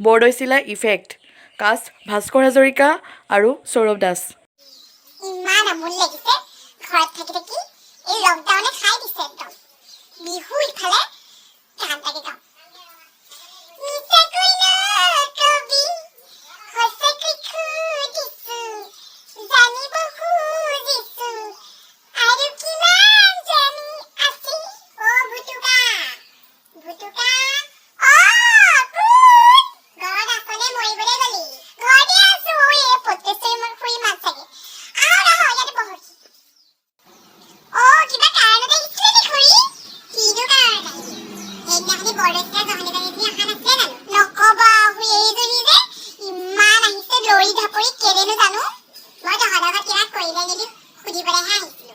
বৰদৈচিলা effect. Caste Bhaskar Hazarika আৰু সৌৰভ দাস। ইমান আমনি লাগিছে ঘৰত থাকি থাকি। এই লকডাউনে খাই দিছে একদম। বিহু ইফালে, গান এটাকে গাওঁ। মিছাকৈ নকবি, সঁচাকৈ সুধিছো, জানিব খুজিছো, আৰু কিমান জানি আছে? অ ভুটুকা, ভুটুকা, অ কোন ঘৰত আছনে? মৰিবলৈ গলি? ঘৰতে আছো। এই পটেশ্বৰী খুৰী মাত চাগে। আহক আহক, ইয়াতে বহকহি। অ, কিবা কাৰণত আহিছিলে নি খুৰী? কিনো কাৰণত আহিলি? সেইদিনাখনি বৰদৈচিলা জহনী এজনী অহা নাছিলে জানো? নকবা খুৰী, এইজনী যে ইমান আহিছে লৰি ঢাপৰি, কেলেনো জানো। মই তহঁতৰ ঘৰত কিবা কৰিলে নেকি সুধিবলৈহে আহিছিলো।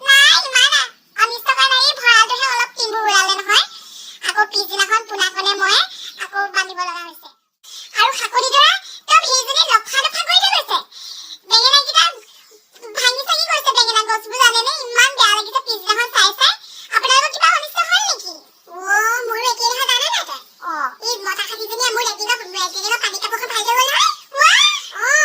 নাই, ইমান অনিষ্ট কৰা নাই। এই ভঁৰালটোহে অলপ টিংবোৰ ওলালে নহয়। আকৌ পিছদিনাখন পোনাকণে মই আকৌ বান্ধিব লগা হৈছে। আৰু শাকনিডৰা একদম সেইজনী লফা লফা কৰি থৈ গৈছে। বেঙেনাকেইটা ভাঙি চাঙি গৈছে, বেঙেনা গছবোৰ, জানেনে? ইমান বেয়া লাগিছে পিছদিনাখন চাই চাই। আপোনালোকৰ কিবা অনিষ্ট হ'ল নেকি? অ, মোৰো একেই নহয়, জানে নাই তই? অ, এই মতা খাচীজনীয়ে মোৰ লেট্ৰিনৰ পানী কাপোৰখন ফালি থৈ গ'ল নহয়। অ,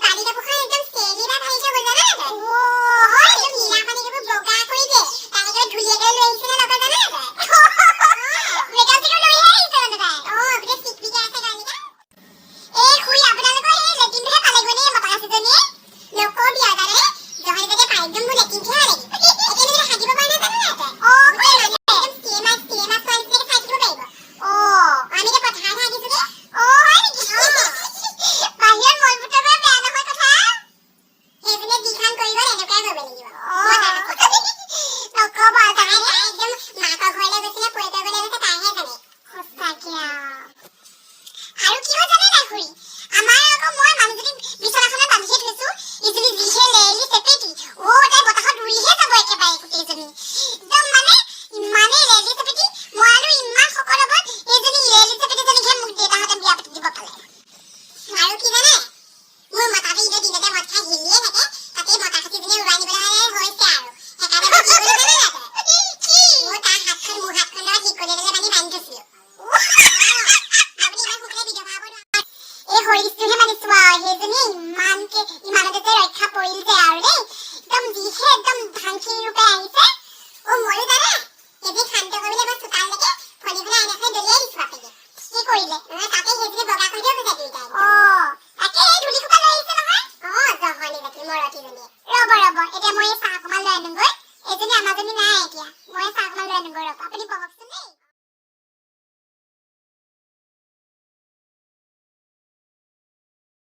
পানী কাপোৰখন একদম চেনি বা ফালি থৈ গ'ল, জানে নাই তই? অ, হয় নেকি? নীলা পানী কাপোৰ বগা কৰি দিয়ে। তাই একেবাৰে ধূলি একেবাৰে লৈ আহিছে নে লগত, জানে নাই তই? মেকআপ চেকআপ লৈহে আহিছে মানে তাই। অ, গোটেই চিকমিকাই আছে গাড়ীটা। এই খুৰী, আপোনালোকৰ এই লেট্ৰিনটোহে পালেগৈ নে মতা খাচীজনীয়ে? নকবি আৰু, জানে জহনীজনীয়ে পাই একদম মোৰ লেট্ৰিনটোহে পালেগৈ। এতিয়া মানে হাগিব পৰা নাই, জানে নাই তই? অ, একদম চিনেমা চিনেমা চোৱা নিচিনাকে চাই থাকিব পাৰিব। অ, আমি এতিয়া পথাৰতহে হাগিছোগে। অ, হয় নেকি? বাহিৰত মল মূত্ৰ কৰা বেয়া নহয় কথা। সেইজনীয়ে যিখন কৰি গ'ল, এনেকুৱাই কৰিব লাগিব। নকব আৰু, জানে তাই একদম মাকৰ ঘৰলৈ গৈছে নে পুতেকৰ ঘৰলৈ গৈছে, তাইহে জানে সঁচাকে। আৰু কি হয় জানে নাই খুৰী? আমাৰ আকৌ মই মানুহজনী বিচনাখনত বান্ধিয়ে থৈছো। ইজনী যিহে লেৰেলি চেপেটি, অ, তাই বতাহত উৰিহে যাব একেবাৰে। গোটেইজনী একদম মানে ইমানেই লেৰেলি চেপেটি। মই আৰু ইমান শকত হ'ব, এইজনী লেৰেলি চেপেটিজনীকহে মোক দেউতাহঁতে বিয়া পাতি দিব পালে। আৰু কি জানে, মোৰ মতাটো এতিয়া দিনতে মদ খাই হিলিয়ে থাকে। তাতে মতা খাচীজনীয়ে উৰাই নিবলৈ হ'লে হৈছে আৰু। সেইকাৰণে মই কি কৰিলো জানে নাই তই? কি? মোৰ তাৰ হাতখন মোৰ হাতখন লগত শিকলি এডালে বান্ধি বান্ধি থৈছিলো। মই বোলো ইমান সোনকালে বিধৱা হ'ব নোৱাৰো। এই হৰিশটোহে মানিছো আৰু। সেইজনী ইমানকে ইমানতে যে ৰক্ষা পৰিল যে আৰু দেই, একদম যিহে একদম ধানখিনি ৰূপে আহিছে। অ, ময়ো জানে সেইজনী শান্ত কৰিবলৈ মই চোতাললৈকে ফণিখনে আইনাখনে দলিয়াই দিছো। বাপেকে কি কৰিলে তাতে সেইজনী বগা কৰি থৈ গৈছে দুয়োটাই। অ, তাকে এই ধূলি সোপা লৈ আহিছে নহয়। অ, জহনী জাতি মৰতীজনীয়ে। ৰ'ব ৰ'ব, এতিয়া মই এই চাহ অকণমান লৈ আনোগৈ। এইজনী আমাজনী নাই, এতিয়া মই চাহ অকণমান লৈ আনোগৈ। ৰ'ব, আপুনি বহকচোন।